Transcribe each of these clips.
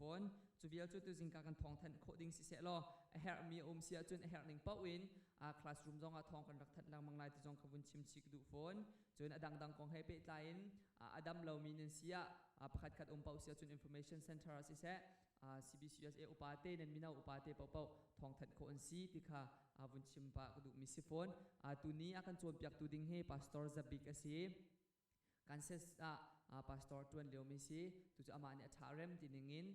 fawn. Cu vial cu tuzingka kan thawng thanh khawh ding siseh law a herhmi a um si ahcun a herh ning paoh in classroom zong ah thawng kan rak thanh lengmang lai ti zong ka vun chim chih ka duh fawn. Cun a dangdang kong he pehtlai in a dam lomi nan si ah pakhat khat um paoh si ahcun information center ah siseh CBCUSA upa te nan mino upa te paohpaoh thawng thanh khawh an si ti kha vun chim pah ka duhmi si fawn. Tuni a kan cawnpiaktu ding hi Pastor Zabik a si. Kansas ah pastor ṭuan liomi si. Tu cu amah nih a ṭha rem ti ningin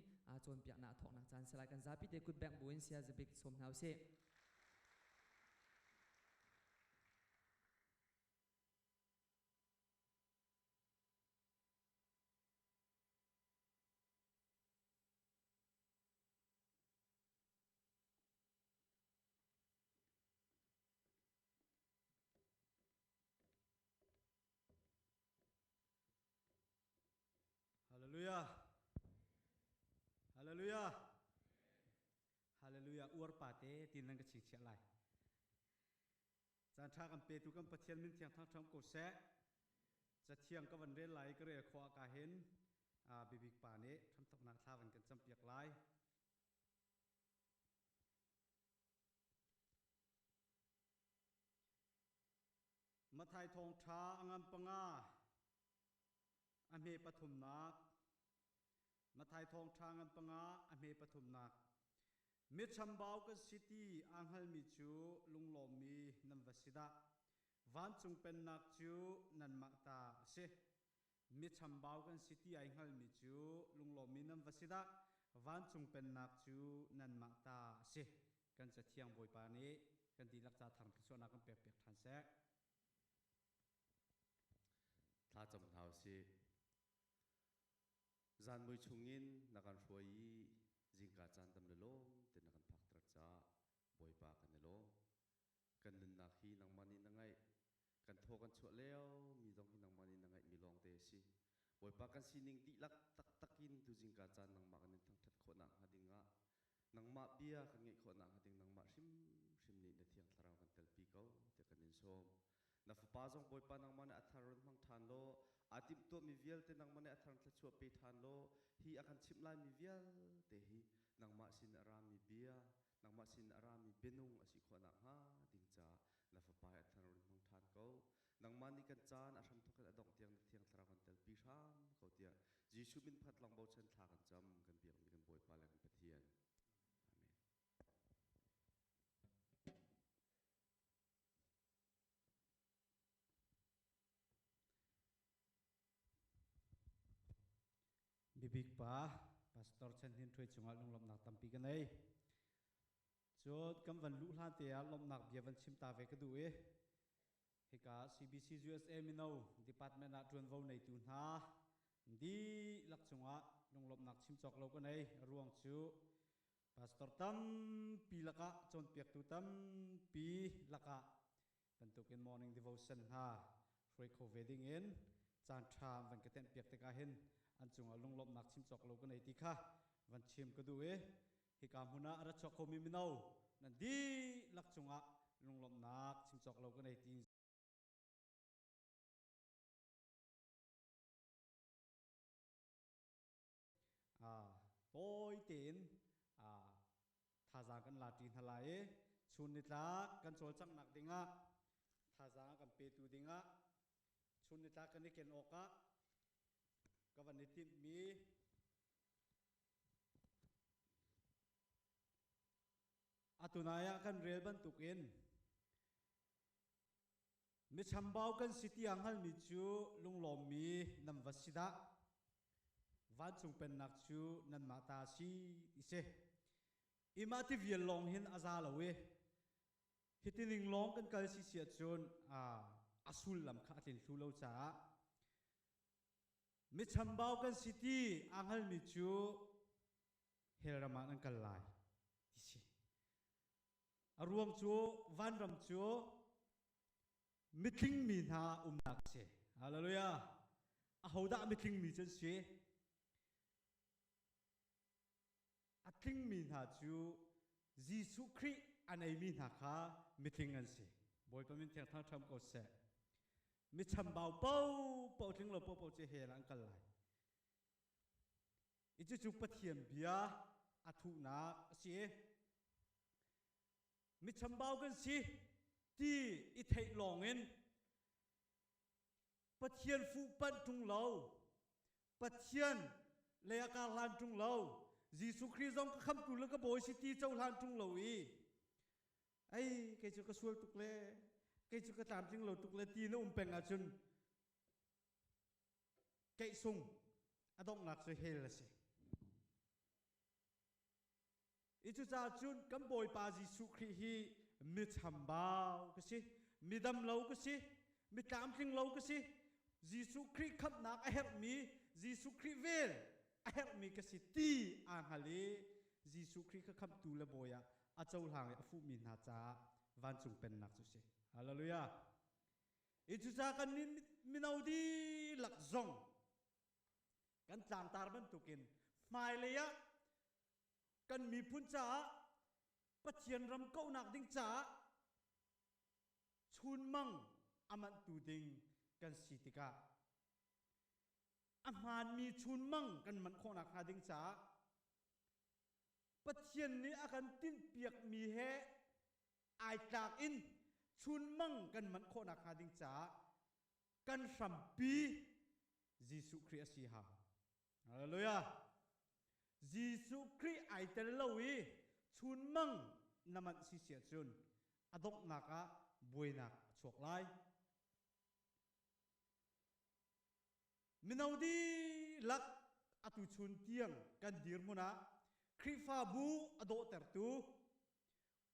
cawnpiaknak a thawknak caan si lai. Kan zapi te kut bengh buin Saya Zabik sawm hna usih. Hallelujah. Hallelujah. Hallelujah. Uar pa te tin nan ka chingchiah lai. Caan ṭha kan petu kan Pathian min thiang thangṭham ko seh. Cathiang ka van rel lai ka rel khawh ah ka hin bibik pa nih hramthoknak thla van kan campiak lai. Mathai thawngṭha a ngan panga a hme pathumnak Mathai thawngṭha ngan panga a hme pathumnak Mi chambau kan si ti aa hngalmi cu lunglawmmi nan va si dah. Vancung pennak cu nanmah ta a si. Mi chambau kan si ti ai hngalmi cu lunglawmmi nan va si dah. Vancung pennak cu nanmah ta a si. Kan Cathiang Bawipa nih kan dihlak ca thar thluachuahnak kan pekpiak ṭhan seh. Thla cam hna u sih. Zan mui chungin na kan hruai i zingka caan dam le lawm te na kan phakter caah Bawipa kan i lawm. Kan nunnak hi nangmah nih na ngaih. Kan thaw kan chuah lio mi zong hi nangmah nih na ngaihmi lawngte a si. Bawipa kan sining dihlak taktak in tu zingka caan nangmah kan in thangṭhat khawhnak hnga dingah nangmah bia kan ngeih khawhnak hnga ding nangmah hrimhrim nih na Thiang Thlarau kan telpi ko tiah kan in sawm. Na fapa zong Bawipa nangmah nih a thar run hmang ṭhan law aa timhtuahmi vialte nangmah nih a thar thluachuah pe ṭhan law hi a kan chimh laimi vialte hi nangmah sin a rami bia nangmah sin a rami bianung a si khawh nakhnga ding caah na fapa hi a thar run hmang ṭhan ko. Nangmah nih kan caan a hramthawk in a dongh tiang na Thiang Thlarau kan telpi hram ko tiah Jesuh min phat lawng bochan thla kan cam kan biakmi kan Bawipa le kan Pathian. Amen. Bibik pa Pastor Chan Hin Ṭhuai cungah lunglawmhnak tampi ka nei. Cun kan van luh hlan te ah lawmhnak bia van chim ta ve ka duh i hika CBC USA mino department ah ṭuanvo neitu hna dihlak cungah lunglawmhnak chim cawk lo ka nei. A ruang cu Pastor tampi lakah cawnpiaktu tampi lakah bantukin morning devotion hna hruai kho ve dingin caan ṭha van ka tenhpiak tikah hin an cungah lunglawmhnak chim cawk lo ka nei ti kha van chim ka duh i hika hmun ah a ra chuak khomi mino nan dihlak cungah lunglawmhnak chim cawk lo ka nei ti. Tawi tein thazaang kan la ṭi hna lai i chun nitlak kan cawlcanghnak dingah thazaang a kan petu dingah chun nitlak kan i ken awkah ka van i tinhmi atunai ah kan rel bantukin Michambau kan si tiah hngalmi cu lunglawmmi nan va si dah. Vancung pennak cu nanmah ta a si ti si. Imah ti vial lawng hin a za lo i hiti ning lawng kan kal si si ahcun a sullam kha a tlin thlu lo caah michambau kan si ti aa hngalmi cu hell ram ah nan kal lai ti si. A ruang cu vanram cu mitling mi hna umnak a si. Hallelujah. Ahodah mitling mi cu an si? A tlingmi hna cu Jesuh Khrih a neimi hna kha mitling an si. Bawipa min thiang thang ṭham ko seh. Mi chambau paohpaoh tling lo paohpaoh cu hell ah an kal lai. I cucu Pathian bia a thuhnak a si. Mi chambau kan si ti i theih lawngin Pathian fuhpanh ṭung lo, Pathian lei ah kar hlan ṭung lo, Jesuh Khrih zong ka khamtu le ka bawi si ti cohlan ṭung lo i ei kei cu ka sual tuk le kei cu ka tlamtling lo tuk le ti na um peng ahcun keihsung a donghnak cu hell a si. I cucaah cun kan Bawipa Jesuh Khrih hi mi chambau ka si, mi damlo ka si, mi tlamtling lo ka si, Jesuh Khrih khamhnak a herhmi, Jesuh Khrih vel a herhmi ka si ti aa hngal i Jesuh Khrih kha khamhtu le bawi ah a cohlang i a fuhmi hna caah vancung pennak cu si. Hallelujah. I cucaah kan mino dihlak zong kan tlangtar bantukin hmailei ah kan miphun caah Pathian ram kauhnak ding caah chunmang a manhtu ding kan si tikah a hmaanmi chunmang kan manh khawhnak hnga ding caah Pathian nih a kan tinhpiakmi he ai tlak in chunmang kan manh khawhnak hnga ding caah kan hrampi Jesuh Khrih a si hau. Hallelujah. Jesuh Khrih ai tel lo i chunmang na manh si si ahcun a donghnak ah buainak a chuak lai. Mino dihlak atu chun tiang kan dirhmun ah Khrihfabu a dawhtertu,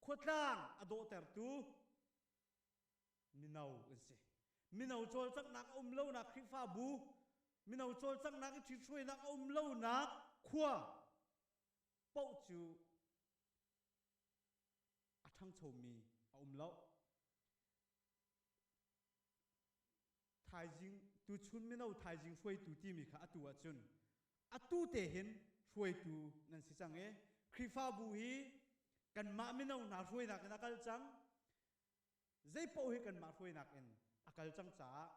khuatlang a dawhtertu mino an si. Mino cawlcanghnak a um lonak Khrihfabu, mino cawlcanghnak i ṭhithruainak a um lonak khua paoh cu a ṭhangchomi a um lo. Thaizing tuchun mino thaizing hruaitu timi kha atu ahcun atu te hin hruaitu nan si cang i Khrihfabu hi kanmah mino hna hruainak in a kal cang. Zeipaoh hi kanmah hruainak in a kal cang caah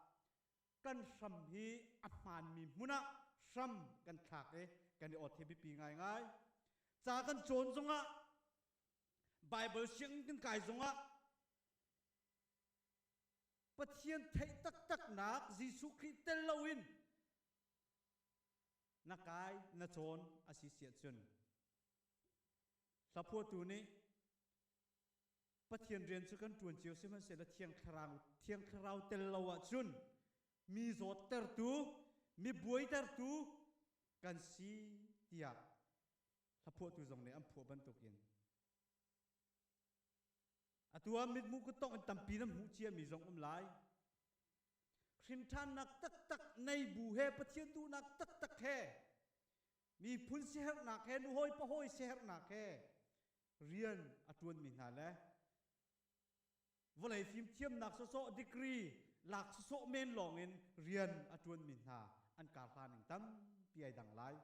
kan hram hi a hmaanmi hmun ah hram kan thlak i kan i awt hi biapi ngaingai. Ca kan cawn zongah Baibal sianginn kan kai zongah Pathian theih taktaknak Jesuh Khrih tel loin na kai na cawn a si si ahcun hlaphuatu nih Pathian rian cu kan ṭuan cio sihmanhsehlaw Thiang Thlarau Thiang Thlarau tel lo ahcun mi zawttertu mi buaitertu kan si tiah hlaphuahtu zong nih an phuah bantukin Atu ah mithmuh kuttongh in tampi na hmuh ciami zong um lai. Hrimṭhannak taktak nei bu he Pathian duhnak taktak he miphun siaherhnak he nuhawi pahawi siaherhnak he rian a ṭuanmi hna le vawlei fimthiamnak sawsawh degree lak sawsawh men lawngin rian a ṭuanmi hna an kar ning tampi ai dang lai.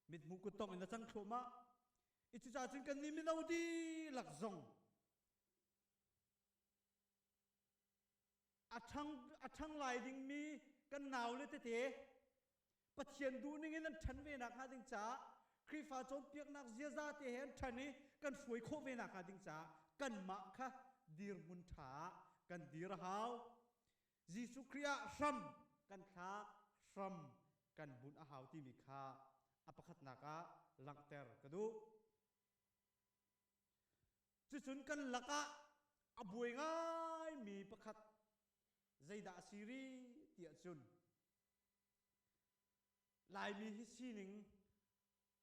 Mithmuh kuttongh in a cang thluahmah. I cucaah cun kan nih mino dihlak zong a ṭhang a ṭhang lai dingmi kan naule tete Pathian duhning in an ṭhan ve nak hnga ding caah Khrihfa cawnpiaknak ziaza te he an ṭhan i kan hruai khawh ve nak hnga ding caah kanmah kha dirhmun ṭha ah kan dir a hau. Jesuh Khrih ah hram kan thlak hram kan bunh a hau timi kha a pakhatnak ah langhter ka duh. Cucun kan lakah a buai ngaimi pakhat zeidah a si rih tiah cun Laimi hi sining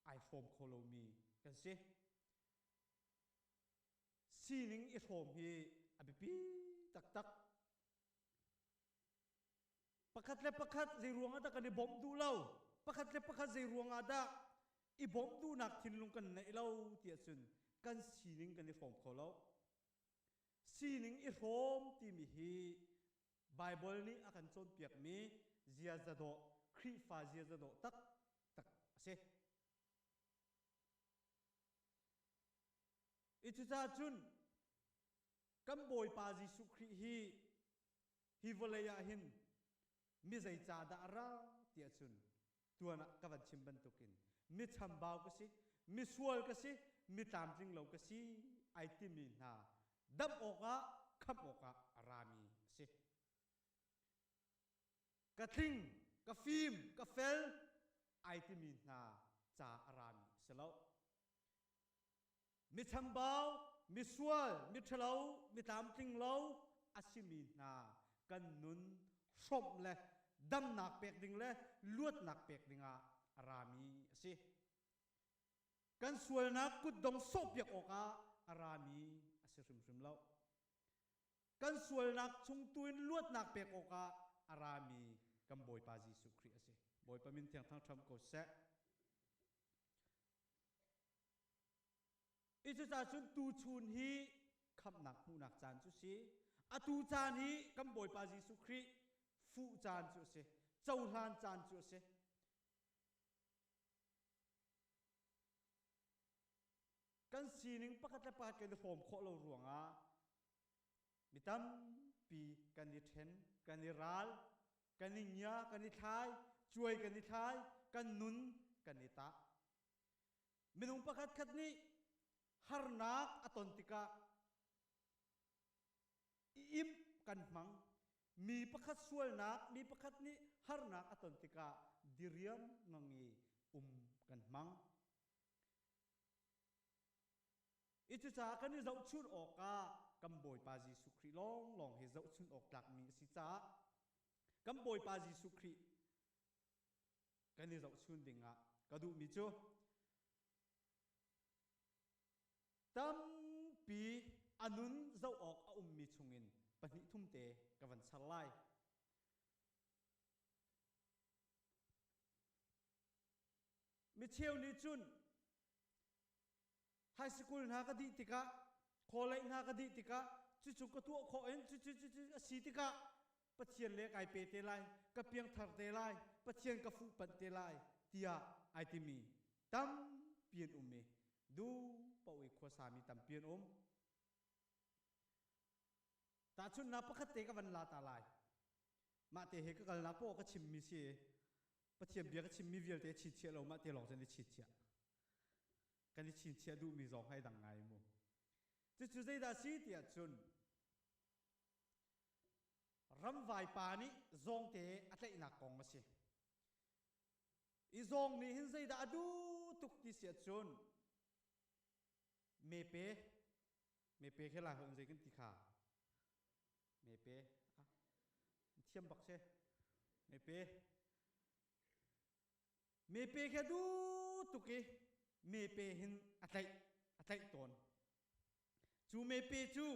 ai hrawm kho lomi kan si. Sining i hrawm hi a biapi taktak. Pakhat le pakhat zei ruang ah dah kan i bawmh duh lo? Pakhat le pakhat zei ruang ah dah i bawmh duhnak thinlung kan neih lo tiah cun kan sining kan i hrawm kho lo. Sining i hrawm timi hi Baibal nih a kan cawnpiakmi ziaza dawh, Khrihfa ziaza dawh taktak a si. I cucaah cun kan Bawipa Jesuh Khrih hi hi vawlei ah hin mi zei ca dah a ra tiah cun tuan ah ka van chim bantukin Mi chambau ka si, misual ka si, mi tlamtling lo ka si ai timi hna damh awkah khamh awkah a rami a si. Ka tling, ka fim, ka fel ai timi hna ca a rami a si lo. Mi chambau, misual, miṭhalo, mi tlamtling lo a simi hna kan nun hrawmh le damnak pek ding le luatnak pek dingah a rami a si. Kan sualnak kutdong sawhpiak awkah a rami a si hrimhrim lo. Kan sualnak chung tu in luatnak pek awkah a rami kan Bawipa Jesuh Khrih a si. Bawipa min thiang thangṭham ko seh. I cucaah cun tuchun hi khamhnak hmuhnak caan cu si. Atu caan hi kan Bawipa Jesuh Khrih fuh caan cu a si. Cohlan caan cu a si. Kan sining pakhat le pakhat kan i hrawm khawh lo ruangah mi tampi kan i ṭhen, kan i ral, kan i ngia, kan i thlai, cuai kan i thlai, kan nun kan i tah. Minung pakhat khat nih harnak a ton tikah i imh kan hmang. Mi pakhat sualnak, mi pakhat nih harnak a ton tikah diriam ngang i um kan hmang. I cucaah kan i zohchunh awkah kan Bawipa Jesuh Khrih lawnglawng hi zohchunh awk tlakmi a si caah kan Bawipa Jesuh Khrih kan i zohchun dingah ka duhmi cu tampi a nun zoh awk a ummi chungin pahnih thum te ka van char lai. Micheu nih cun high school hna ka dih tikah college hna ka dih tikah cucu ka tuah khawh in cucu cucu a si tikah Pathian le kai pe te lai ka piangthar te lai Pathian ka fuhpanh te lai tiah ai timi tampi an um i du paoh i khuasami tampi an um. Tahchunhnak pakhat te ka van la ta lai. Mah te he ka kalnak poah ka chimmi si Pathian bia ka chimmi vialte chinchiah lo mah te lawng cun i chinchiah. Kan i chinchiah duhmi zong hai dang ngai mu. Cucu zeidah si tiah cun ramvai pa nih zawngte a tlaihnak kong a si. I zawng nih hin zeidah a duh tuk ti si ahcun mepe mepe khi lai holh zei kan ti kha mepe thiam bak si mepe mepe khi a duh tuk i mepe hin a tlaih a tlaih tawn cu mepe cu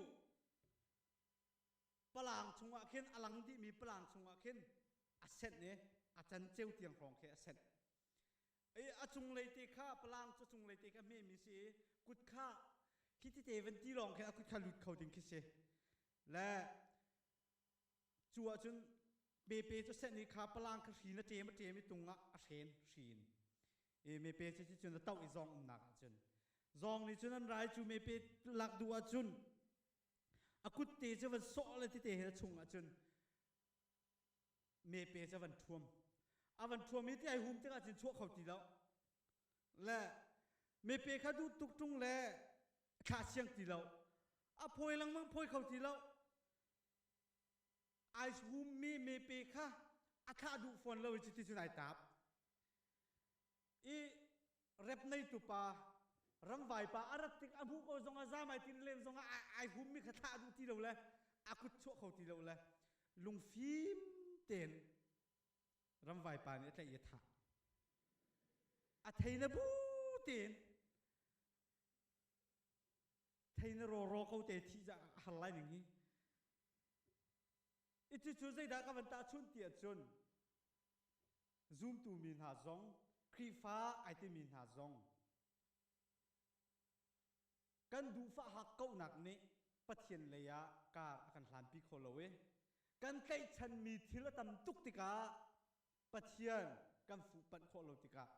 palang chungah khin a lang dihmi palang chungah khin a senh i a canceu tiang hrawng khi a senh i a cunglei te kha palang cu cunglei te kha hmemi si i kut kha khi tete van ti lawng khi a kut kha lut kho ding khi si le cu ahcun mepe cu senh i kha palang kha hri na ṭem a ṭem i tung ah a hren hrin i mepe cu cun a toh i zawng umnak ahcun zawng nih cun an rai cu mepe lak duh ahcun a kut te cu van sawh le tete he a chung ahcun mepe cu van ṭhuam a van ṭhuam i ti ai hum tikah cun chuah kho ti lo le mepe kha duh tuk ṭung le thla siang ti lo a phawi lengmang phawi kho ti lo ai hummi mepe kha a thlah duh fawn lo i cuti cun ai tap i rep neitu pa ramvai pa a rat tik a hmuh ko zong ah zamai tin len zong ah ai hummi kha thlah duh ti lo le a kut chuah kho ti lo le lungfim tein ramvai pa nih a tlaih i a thah a thei na bu tein thei na rawraw ko te thi za har lai ning hi i cucu zeidah ka van tahchunh ti ahcun zumtu mi hna zong Khrihfa ai timi hna zong kan duhfah hakkauhnak nih Pathian lei ah kar a kan hlanpi kho lo i kan tlaihchanmi thil a tam tuk tikah Pathian kan fuhpanh khawh lo tikah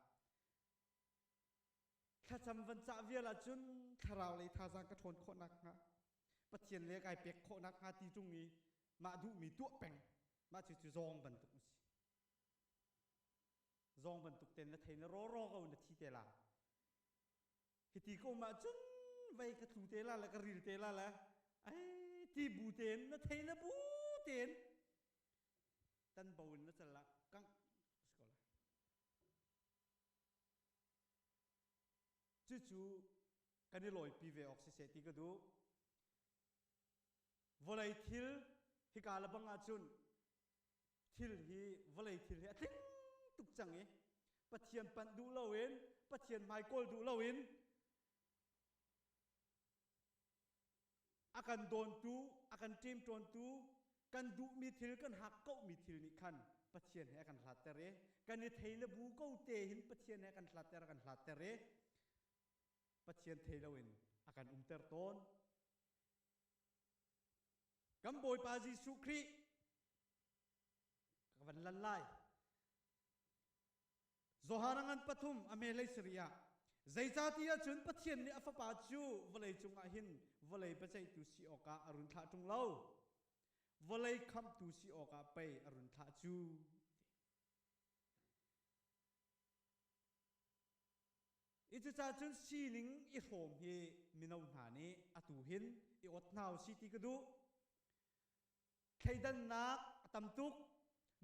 thlacam van cah vial ahcun thlarau lei thazaang ka ṭhawn khawh nakhnga Pathian le kai pek khawh nakhnga ti ṭung i mah duhmi tuah peng mah cu cu zawng bantuk a si. Zawng bantuk ten na thei na ro ro ko na thi te la. Hiti ko ma cun vei ka tlu te la le ka ril te la le ai ti bu ten na thei na bu ten tan bo in na cal la kang si ko la. Cucu kan i lawipi ve awk siseh ti ka duh. Vawlei thil hika le bang ahcun thil hi vawlei thil hi a tling tuk cang i Pathian panh duh loin Pathian hmai kawl duh loin a kan dawntu a kan ṭemṭawntu kan duhmi thil kan hak kohmi thil nih khan Pathian he a kan hlatter i kan i thei le bu ko te hin Pathian he a kan hlatter a kan hlatter i Pathian thei loin a kan umter tawn. Kan Bawipa Jesuh Khrih ka van lan lai. Johan ngan pathum a melei sari ah zeicahtiah cun Pathian nih a fapa cu vawlei cungah hin vawlei biaceihtu si awkah a run thlah ṭung lo. Vawlei khamhtu si awkah pei a run thlah cu. I cucaah cun sining i hrawm hi mino hna nih atu hin i ot hna u si ti ka duh. Thleidannak a tam tuk,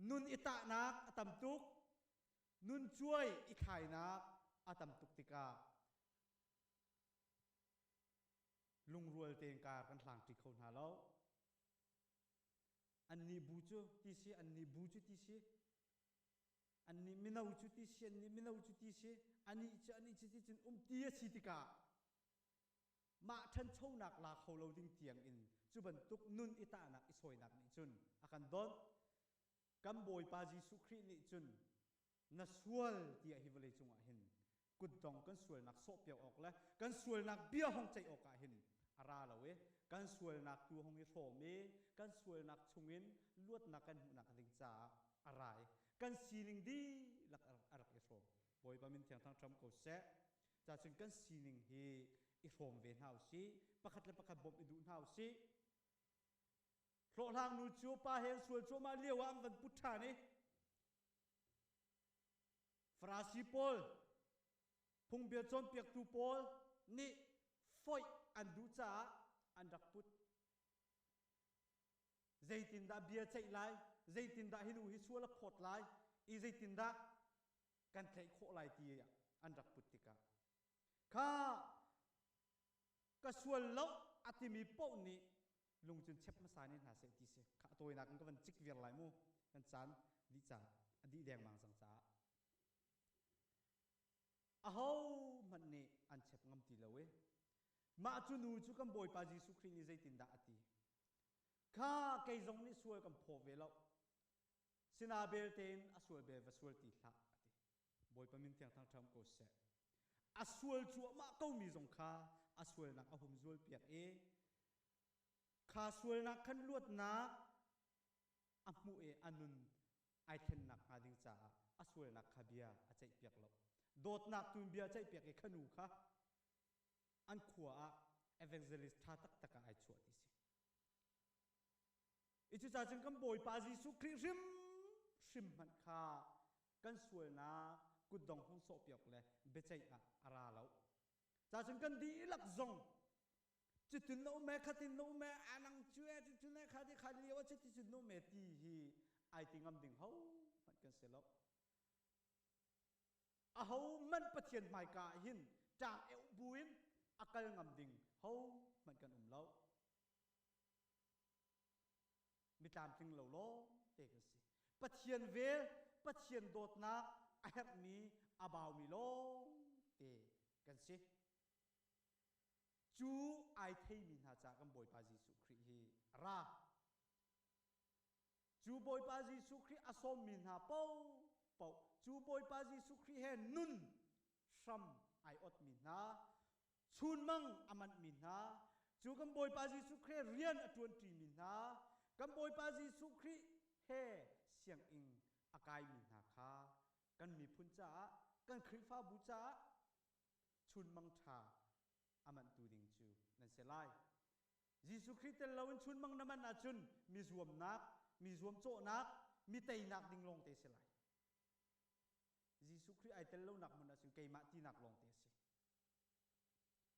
nun i tahnak a tam tuk, nun cuai i thlainak a tam tuk tikah lungrual tein kar kan hlangṭi kho hna lo. Annih bu cu ti si, annih bu cu ti si, annih mino cu ti si, annih mino cu ti si, anih cu anih cu ti cun um ti a si tikah mah ṭhanchonak la kho lo ding tiang in cu bantuk nun i tahnak i sawinak nih cun a kan donh. Kan Bawipa Jesuh Khrih nih cun na sual tiah hi vawlei cungah hin kutdong kan sualnak sawhpiak awk le kan sualnak bia hong ceih awkah hin a ra lo i kan sualnak tu hong i hrawm i kan sualnak chungin luatnak kan hmuhnak ding caah a ra i kan sining dihlak a rak i hrawm. Bawipa min thiang thang ko seh. Cacun kan sining hi i hrawm ve hna usih. Pakhat le pakhat bawmh i duh hna usih. Hlawhhlang nu cu pa he sual cuahmah lio ah an van put ṭhan i Farasi pawl phungbia cawnpiaktu pawl nih foih an duh caah an rak put. Zeitindah bia ceih lai, zeitindah hi nu hi sual a phawt lai, i zeitindah kan tlaih khawh lai ti an rak put tikah kha ka sual lo a timi paoh nih lung cun chep hmasa ne hna seh ti si kha a tawinak in ka van cik viar lai mu kan caan dih ca a dih dengmang cang caah aho hmanh nih an chep ngam ti lo i mah cu nu cu kan Bawipa Jesuh Khrih nih zeitindah a ti kha kei zong nih sual kan phaw ve lo Sina belte in a sual bel va sual ti hlah a ti. Bawipa min thiang thangṭham ko seh. A sual cuahmah komi zong kha a sualnak a humzual piak i kha sualnak khan luatnak a hmuh i a nun ai thlennak hnga ding caah a sualnak kha bia a ceihpiak lo. Dawtnak tu in bia a ceihpiak i kha nu kha an khua ah evangelist ṭha taktak ah ai chuah ti si. I cucaah cun kan Bawipa Jesuh Khrih hrimhrim hmanh kha kan sualnak kutdong hung sawhpiak le biaceih ah a ra lo. Cacun kan dihlak zong cutin na um e khatin na um e anang cu e cutin e kha ti kha lio ah cuti cun na um e ti hi ai ti ngam ding ho hmanh kan si lo. Aho hmanh Pathian hmaika ah hin ṭaang euh buin a kal ngam ding ho hmanh kan um lo. Mi tlamtling lo lawng te kan si. Pathian vel, Pathian dawtnak a herhmi, a baumi lawng te kan si. Cu ai theimi hna caah kan Bawipa Jesuh Khrih hi a ra. Cu Bawipa Jesuh Khrih a sawmmi hna paohpaoh, cu Bawipa Jesuh Khrih he nun hram ai otmi hna, chunmang a manhmi hna, cu kan Bawipa Jesuh Khrih rian a ṭuanṭimi hna, kan Bawipa Jesuh Khrih he sianginn a kaimi hna kha kan miphun caah, kan Khrihfabu caah chunmang ṭha a manhtu ding cu nan si lai. Jesuh Khrih tel loin chunmang na manh ahcun mi zuamnak, mi zuamcawhnak, mi teinak ding lawngte si lai. Jesuh Khrih ai tel lonak hmun ahcun keimah tinak lawngte a si.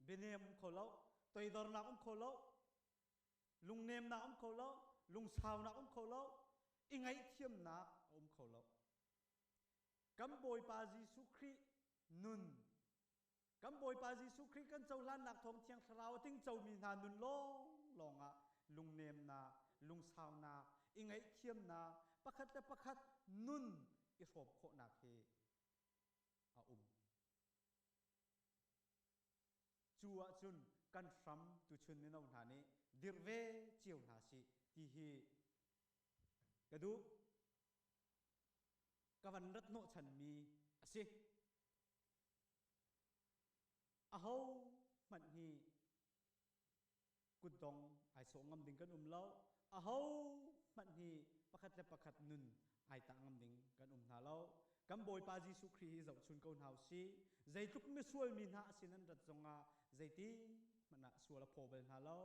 Bianem um kho lo, toidornak um kho lo, lungnemnak um kho lo, lungsaunak um kho lo, i ngaihthiamnak a um kho lo. Kan Bawipa Jesuh Khrih nun kan Bawipa Jesuh Khrih kan cohlannak thawng Thiang Thlarau a tingcomi hna nun lawnglawng ah lungnemnak, lungsaunak, i ngaihthiamnak, pakhat le pakhat nun i hrawm khawhnak hi a um. Cu ahcun kan hram tuchun mino hna nih dirh ve cio hna sih ti hi ka duh. Ka van rat hnawhchanmi a si. Aho hmanh hi kutdong ai sawh ngam ding kan um lo. Aho hmanh hi pakhat le pakhat nun ai tah ngam ding kan um hna lo. Kan Bawipa Jesuh Khrih hi zohchun ko hna usih. Zeitluk misual mi hna a sin an rat zongah zeiti hmanh ah sual a phaw bal hna lo.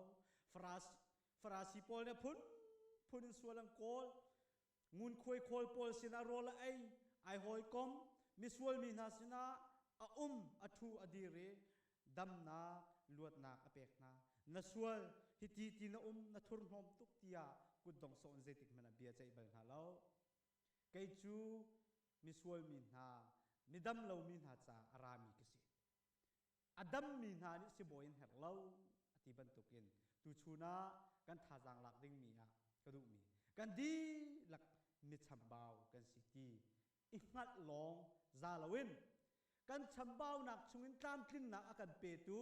Farasi pawl nih phun phun in sual an kawl. Ngunkhuai khawl pawl sinah rawl a ei, ai hawikom, misual mi hna sinah a um, a ṭhu, a dir i damnak, luatnak a pek hna. Na sual, hiti ti na um, na thurhnawm tuk tiah kutdong sawh in zeitik hmanh ah bia ceih bal hna lo. Kei cu misual mi hna, midam lomi hna caah a rami ka si. A dammi hna nih sibawi an herh lo a ti bantukin tuchun ah kan thazaang lak dingmi ah ka duhmi kan dihlak mi chambau kan si ti i hngalh lawng za loin kan chambaunak chungin tlamtlinnak a kan petu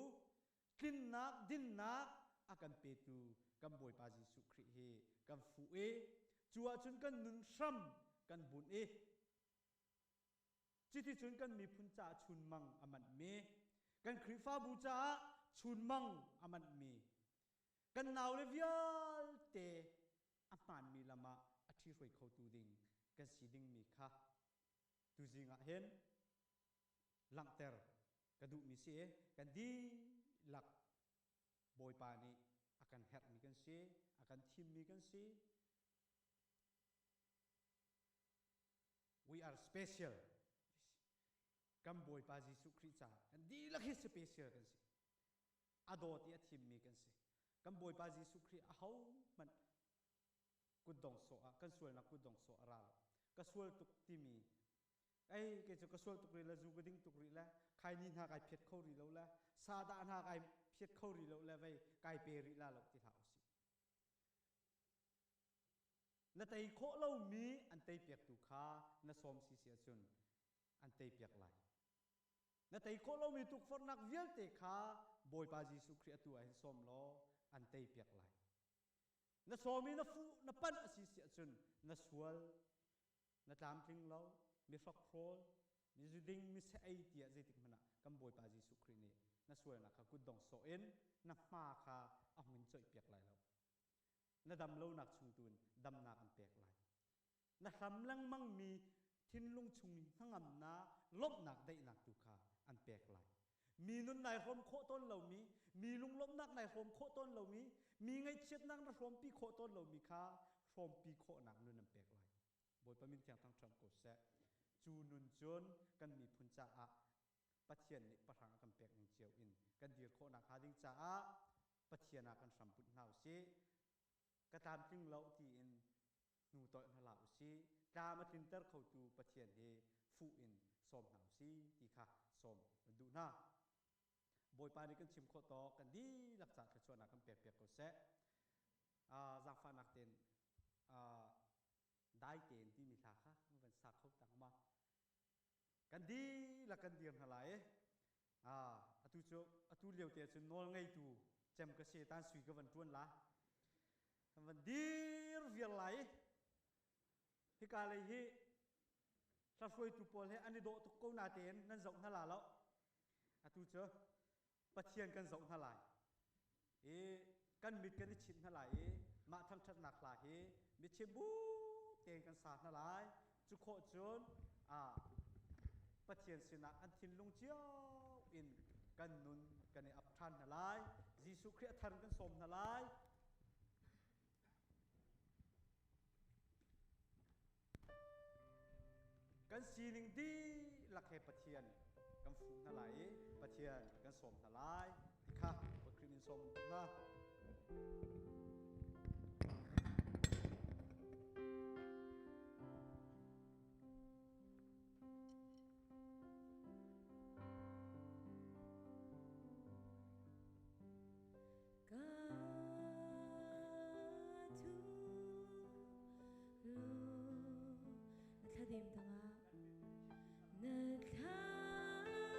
tlinnak dinnak a kan petu kan Bawipa Jesuh Khrih hi kan fuh i cu ahcun kan nun hram kan bunh i Cuticun kan miphun caah chunmang a manhmi, kan Khrihfabu caah chunmang a manhmi, kan naule vialte a hmaanmi lam ah a ṭhihruai khotu ding kan si dingmi kha tuzing ah hin langhter ka duhmi si i kan dihlak Bawipa nih a kan herhmi kan si, a kan thimmi kan si. We are special. Kan Bawipa Jesuh Khrih caah kan dihlak hi special kan si. A dawt i a thimmi kan si. Kan Bawipa Jesuh Khrih aho hmanh kutdong sawh ah kan sualnak kutdong sawh a ra lo. Ka sual tuk timi ei kei cu ka sual tuk rih le zu ka ding tuk rih le khaini hna kai phiat kho rih lo le sadah hna kai phiat kho rih lo le vei kai pe rih la lo ti hlah usih. Na tei khawh lomi an teipiaktu kha na sawm si si ahcun an teipiak lai. Na tei khawh lomi tukforhnak vialte kha Bawipa Jesuh Khrih atu ah hin sawm law an teipiak lai. Na sawm i na fuh na panh a si si ahcun na sual, na tlamtling lo, mi hrokhrawl, mi zuding, mi seh ei tiah zeitik hmanh ah kan Bawipa Jesuh Khrih nih na sualnak kha kutdong sawh in na hma kha a hung in coihpiak lai lo. Na dam lonak chung tu in damnak an pek lai. Na hlam lengmangmi thinlung chung hnangamnak, lawmhnak, daihnak tu kha an pek lai. Mi nun nai hrawm khawh tawn lomi, mi lunglawmhnak nai hrawm khawh tawn lomi, mi ngaihchiatnak na hrawmpi khawh tawn lomi kha hrawmpi khawhnak nun an pek lai. Bawipa min thiang thangṭhat ko seh. Cu nun cun kan miphun caah Pathian nih pahrang a kan pek ning cio in kan dir khawhnak hnga ding caah Pathian ah kan hram bunh hna usih. Ka tlamtling lo tiin hnu tolh hna hlah usih. Tlam a tlinter khotu Pathian hi fuh in sawm hna usih ti kha sawm kan duh hna. Bawipa nih kan chim khawh tawk kan dihlak ca thluachuahnak kan pek piak ko seh. Zaangfahnak tein dai tein timi hla kha van sa kho tang ma. Kan dihlak kan dir hna lai. Atu cu atu lio te cun nawl ngeitu cem ka si tan sui ka van tuan la. Kan van dir viar lai. Hika lei hi hlahruaitu pawl he an i dawh tuk ko na tein nan zoh hna la lo. Atu cu Pathian kan zoh hna lai. I kan mit kan i chinh hna lai i mah thangṭhatnak hla hi michim bu tein kan sa hna lai. Cu khawh cun Pathian sinah an thinlung cio in kan nun kan i ap ṭhan hna lai. Jesuh Khrih a thar kan sawm hna lai. Kan sining dihlak Dihlak he Pathian kan fuh hna lai i Pathian kan sawm hna lai ti kha Khrih min sawm hna. Na thladem tangah na thladem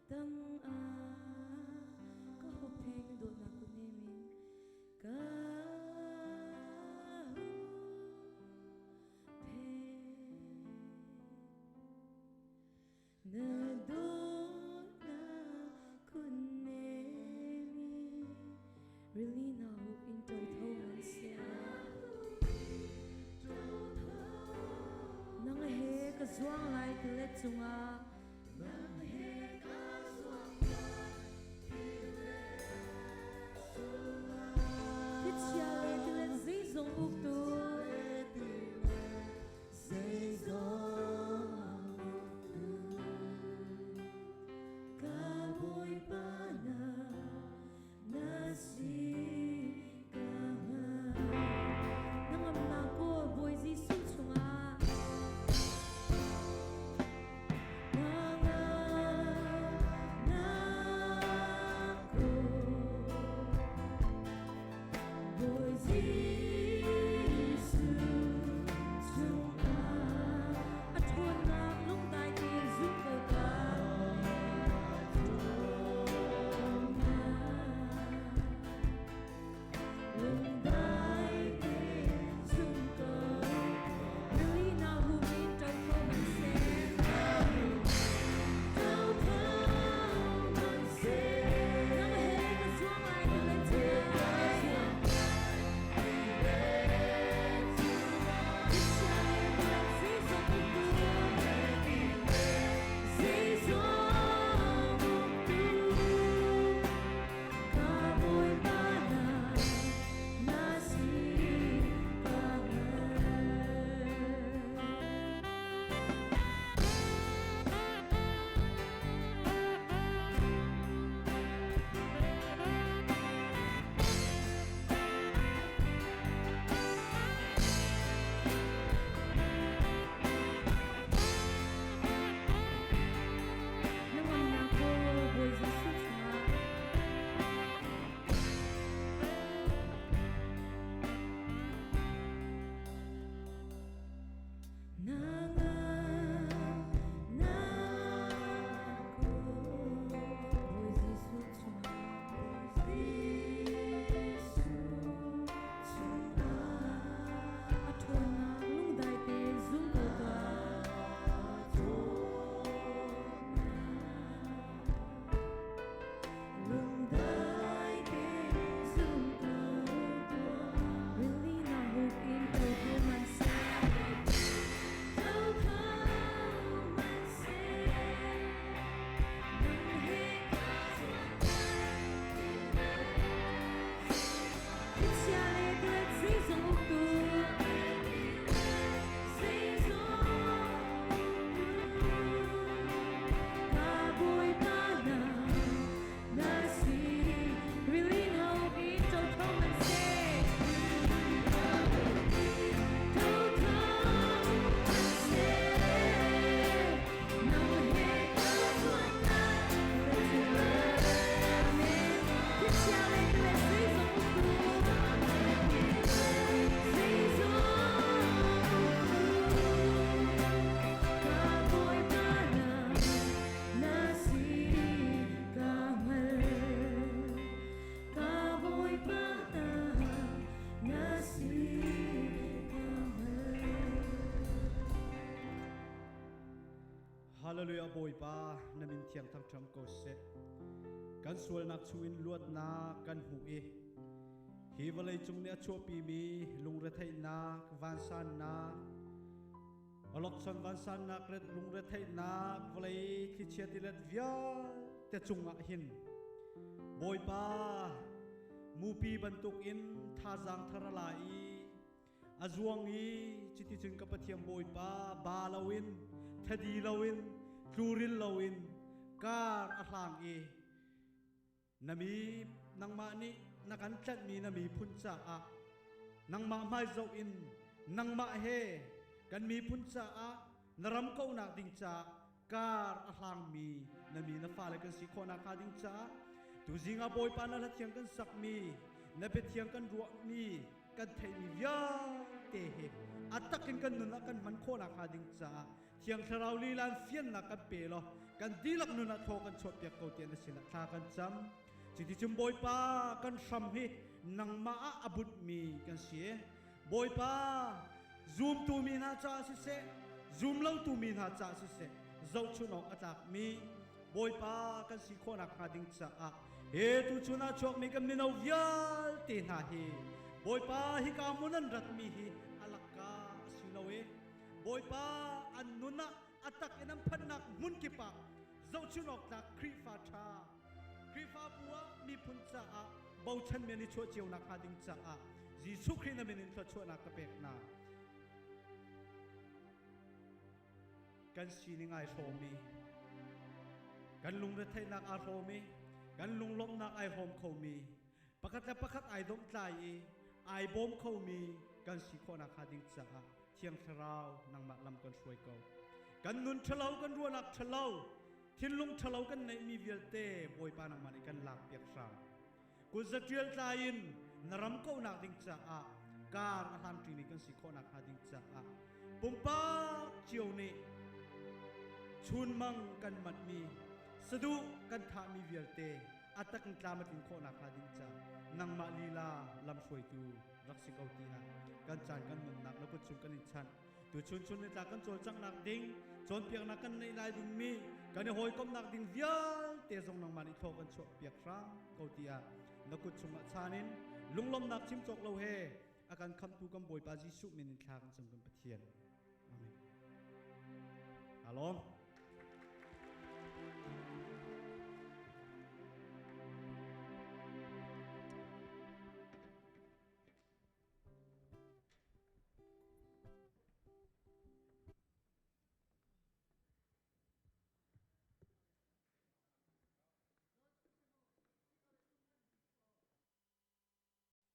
tangah ka huppheng na dawtnak kutnem in ka huppheng. Na dawtnak kutnem in rili na hup in ṭotho man seh. Nang he ka zuang lai tilet cungah Nang he ka zuang lai tilet cungah Thlichia le tilet zeizong uktu Zeizong uktu Ka Bawipa na na si ka hngal. Na ngamnak kawl Bawi Jesuh chungah na ngamnak kawl Bawi Jesuh chungah a ṭhawnnak lungdai tein zum ko tuah. Lungdai tein zum ko. Rili na hum in ṭotho hmanhseh. Ṭotho hmanhseh. Nang he ka zuang lai ka let cungah. Thlichia le tilet zeizong uktu. Zeizong uktu. Ka Bawipa na na si ka hngal. Na ngamnak kawl Bawi Jesuh chungah Na ngamnak kawl Bawi Jesuh chungah Bawi Jesuh chungah a ṭhawnnak lungdai te zum ko tuah. Lungdai te zum ko tuah. Rili na hup in tho man seh. Tho man seh. Nang he ka zuan Thlichia le tilet zeizong uktu. Zeizong uktu. Ka Bawipa na na si. Rili na hup in ṭotho man seh. Ṭotho man seh. Nang he ka zuan lai. Amen. Thlichia le tilet zeizong uktu. Zeizong uktu. Ka Bawipa na na si ka hngal. Ka Bawipa na na si ka hngal. Hallelujah Bawipa na min thiang thangṭham ko seh. Kan sualnak chungin luatnak kan hmuh i hi vawlei cung nih a chuahpimi lungretheihnak, vansannak, awlokchon vansannak ret lungretheihnak vawlei thlichia tilet vialte cungah hin Bawipa mupi bantukin thazaang thar a la i A zuang i cuticun ka Pathian Bawipa ba loin thadi loin tluril loin kar a hlang i na mi nangmah nih na kan tlanhmi na miphun caah nangmah hmai zoh in nangmah he kan miphun caah na ram kohnak ding caah kar a hlangmi na mi na fale kan si khawh nakhnga ding caah tuzing ah Bawipa na hla thiang kan sakmi na biathiang kan ruahmi kan theihmi vialte he a takin kan nun ah kan hman khawh nakhnga ding caah Thiang Thlarau lilan fiannak kan pe law kan dihlak nun ah thaw kan chuahpiak ko tiah na sinah thla kan cam. Cuticun Bawipa kan hram hi nangmah ah a bunhmi kan si. Bawipa zumtu mi hna caah siseh, zumlotu mi hna caah siseh, zohchun awk a tlakmi Bawipa kan si khawh nakhnga ding caah he tuchun ah chuakmi kan mino vialte hna hi Bawipa hika hmun an ratmi hi a lakka a si lo e. Bawipa an nun ah a tak in an phanhnak hmun kip ah zohchun awk tlak Khrihfa ṭha Khrihfabu ah miphun caah bochan mi an i chuah cio nakhnga ding caah Jesuh Khrih na min in thluachuahnak ka pek hna. Kan sining ai hrawmi, kan lungretheihnak aa hrawmi, kan lunglawmhnak ai hrawm khomi, pakhat le pakhat ai domhtlai i ai bawm khomi kan si khawh nakhnga ding caah Thiang Thlarau nangmah lam kan hruai ko. Kan nun ṭhalo, kan ruahnak ṭhalo, thinlung ṭhalo kan neihmi vialte Bawipa nangmah nih kan lakpiak hram. Kut zaṭial tlai in na ram kohnak ding caah kar a hlanṭimi kan si khawh nakhnga ding caah pumpak cio nih chunmang kan manhmi saduh kan thahmi vialte a tak in tlam a tlin khawh nakhnga ding caah nangmah lila lamhruaitu rak si ko tiah kan caan kan nunnak na kut chung kan in chanh. Tuchun chun nitla kan cawlcanghnak ding, cawnpiaknak kan neih lai dingmi, kan i hawikomhnak ding vialte zong nangmah nih thlaw kan chuahpiak hram ko tiah na kut chungah chan in lunglawmnak chim cawk lo he a kan khamtu kan Bawipa Jesuh min in thla kan cam kan Pathian. Amen. Alom.